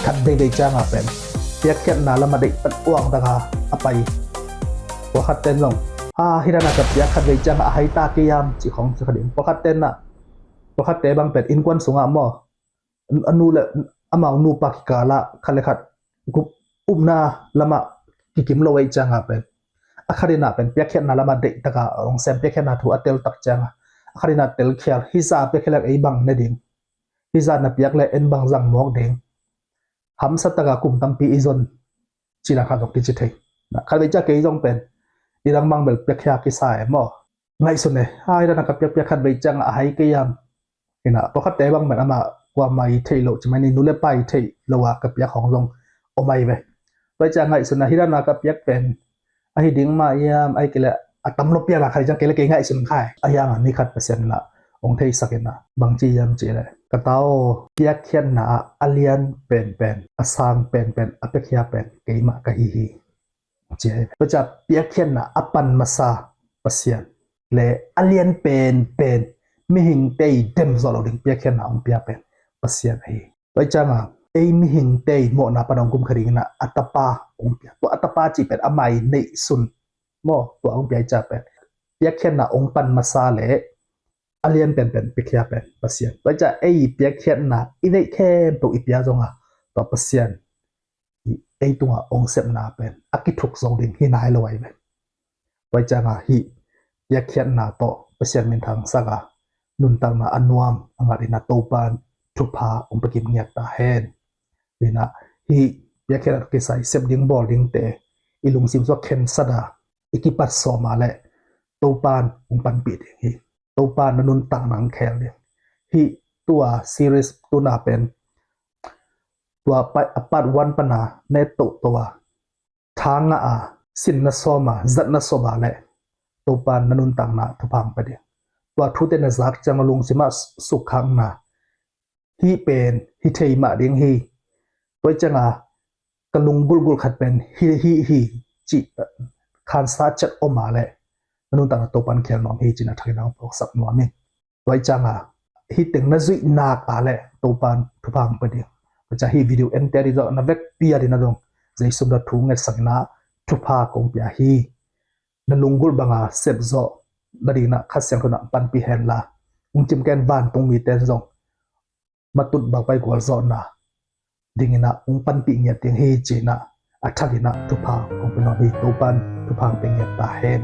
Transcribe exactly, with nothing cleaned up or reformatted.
Khat veivei ciangah pen piakkhiatna lamah deih pan uang taka a pai. Pawlkhat ten zong, a, hih dana ka piak khat vei ciangah a hai ta kei hiam, ci khawng ci kha ding. Pawlkhat ten ah, pawlkhatte bang pen innkuan sungah maw, a nu le amau nupa kikalah khat le khat upna lamah kikim lo ahih ciangah pen, a khat in ah pen piakkhiatna lamah deih taka hong sem, piakkhiatna thu a tel tak ciangah a khat in ah telkhial, hih zah piakkhiat leh ei bang ne ding, hih zah na piak leh en bang zang mawk ding, hamsa taka kum tampi i zon, cina khat zong kici thei. Khat vei ciang kei zong pen, i dang bang bel piakkhia kisa e maw. Ngaihsun e, a, hih dana ka piakpiak khat vei ciangah a hai kei hiam. Hi na, pawlkhatte bang pen amah kuamah i theih loh, ci mai ni, nu le pa i theih loh a ka piak khawng zong om ahi ve. Tua hi ciang ngaihsun a, hih dana ka piak pen a hi ding mah hiam, ahih kei leh a tam lo piakna khat hi ciang kei le kei ngaihsun kha e. A hiang a ni khat Pasian in ah hong theisak in ah, bang ci hiam cih leh, ka ta aw, piakkhiatna ah a lian penpen, a sang penpen, a piakhia pen keimah ka hi hi, ci ahi ve. Tua ciang piakkhiatna a pan masa Pasian le a lian penpen, mihingte i dem zawh loh ding piakkhiatna hong pia pen Pasian ahi. Tua hi ciangah ei mihingte i mawhna pan hong kum kha dingin ah a tapa hong pia. Tua a tapa cih pen ama i neihsun maw, tua hong pia hi ciang pen piakkhiatna hong pan masa le a lian penpen piakhia pen Pasian. Tua hi ciang ei i piakkhiatna i neih khempeuh i pia zongah tua Pasian i ei tungah hong sepna pen a kithuk zo ding hi nai lo ahi ve. Tua hi ciangah hih piakkhiatna tawh Pasian minthang sak a, nuntakna a nuam a ngat in ah Topan thupha hong pia kim ngiat ta hen. Hi na, hih piakkhiatna tawh kisai sep ding bawl dingte i lungsim sungah khensat a, i kipat sawm a leh Topan hong panpih ding hi. Topan na nuntakna hong khel ding. Hih tua series tuna pen tua pa-, a part one pana na et tohtoh a, tha ngah a, sinna sawm a, zatna sawm a leh Topan na nuntakna thupha hong pia ding. Tua thute na zak ciang a lungsim ah sukkhakna, hih pen hi thei mah ding hi. Tua hi ciangah ka lunggulhgulh khat pen hi, hi, hi, cih khansa ciat om a leh na nuntakna Topan khel nuam hi, ci-in a thak in ah hong phawksak nuam hi. Tua hi ciangah hih teng na zuih nak a leh Topan thupha hong pia ding. Tua ciang hih video en te a ding zong, na vekpi a ding a dong, Jesu min tawh thu ngetsak in ah thupha kong pia hi. Na lunggulh banga sep zawh na dingin ah Kha Siangtho in ah panpih hen la, hong cimken vantung mite zong matut bang pai gualzawhna dingin ah hong panpih ngiat ding hi, ci-in ah a thak in ah thupha kong pia nuam hi. Topan thupha hong pia ngiat ta hen.